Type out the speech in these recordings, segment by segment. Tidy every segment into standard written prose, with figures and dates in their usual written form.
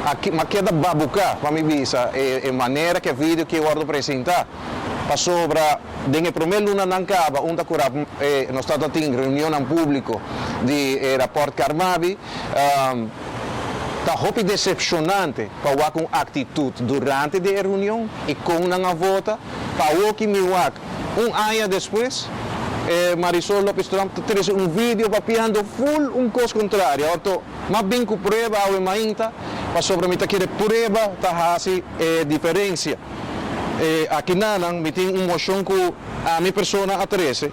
Aki, m'a keda babuká, pa mi bisa, e manera ku e video ku a wòrdu presentá. Pasobra den e promé lunanan kaba, unda ku nos tabatin reunion públiko di rapport Carmabi, ta hopi desepshonante pa wak un aktitut durante e reunion i kon nan a vota, pa loke mi wak un aña despues, Marisol Lopez Tromp trese un video papiando full un kos kontrario. Anto, m'a bin ku prueba awe mainta, pasobra mi ta kere prueba ta hasi diferensia. Akinan mi tin un moshon ku ami persona a trese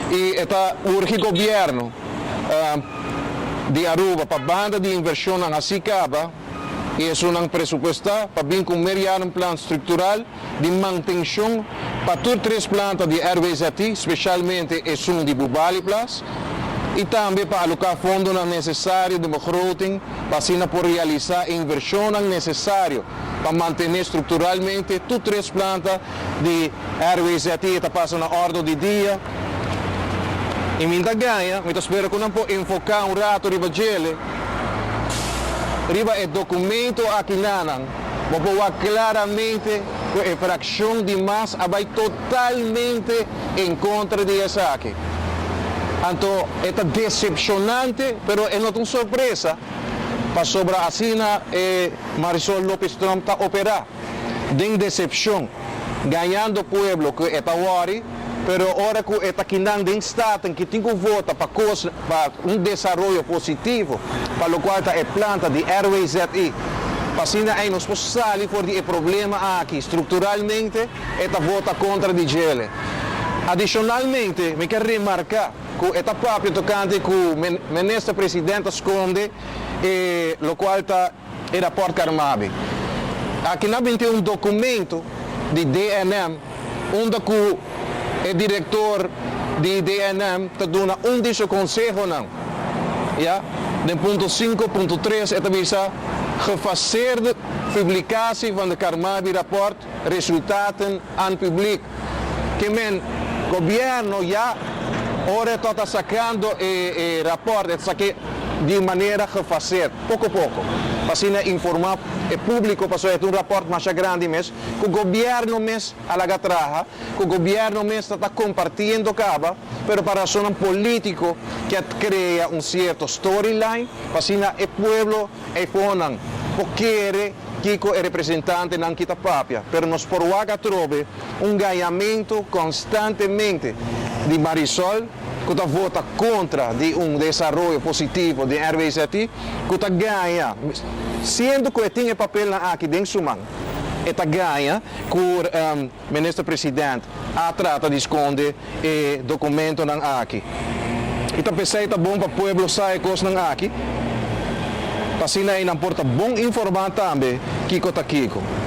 i ta urgi gobièrnu di Aruba pa banda di invershon asina kaba i esunnan presupuestá pa bin ku un plan struktural di mantenshon pa tur tres planta di RWZI, spesialmente esun di Bubali Plas, i tambe pa aloká fondo nesesario di begroting pa asina por realisá invershon nesesario pa mantené strukturalmente tur tres planta di RWZI. Ta pasa na òrdu di dia. I mi ta gaña, mi ta spera ku nan por enfoká un ratu riba djele, riba e dokumento akinan, bo por klaramente ku e frakshon di MAS a bai totalmente en kontra di esaki. Anto, e desepshonante, pero e no un sorpresa, pasobra asina Marisol Lopez Tromp ta operá den desepshon, gañando pueblo ku e ta worry, pero ora ku e ta akinan den Staten ku tin ku vota pa kos pa un desaroyo positivo, pa loke ta e planta di RWZI, pa asina ei nos por sali for di e problema aki strukturalmente, e ta vota kontra di djele. Adishonalmente, mi ke remarká ku e ta papia tokante ku minister presidente a skonde loke ta e rapport Carmabi. Akinan tin un dokumento di DNM, unda ku e direktor di DNM ta duna un di su konsehonan. Ja, den punto 5.3 e ta bisa: "Gefaseerde publicatie van de Carmabi rapport resultaten aan publiek." Ke men gobièrnu ya ora ta sakando e rapport, e sak'é di manera gefaseerd, poko poko. Asina informá e públiko, pasobra un rapport mas grandi mes, ku gobièrnu mes a laga traha, ku gobièrnu mes ta kompartiendo kaba, pero pa rason polítiko ku krea un sierto storyline, asina e pueblo e fonan, por kere kiko e representantenan ta papia, pero nos por wak atrobe un gañamentu konstantemente di Marisol, ku ta vota kontra di un desaroyo positivo di RWZI, ku ta gaña, siendo ku tin e papelnan aki den su man, e ta gaña ku minister presidente a trata di skonde e dokumentonan aki. I ta pensa ta bon pa pueblo sa e kosnan aki. Asina nan por ta bon informá tambe kiko ta kiko.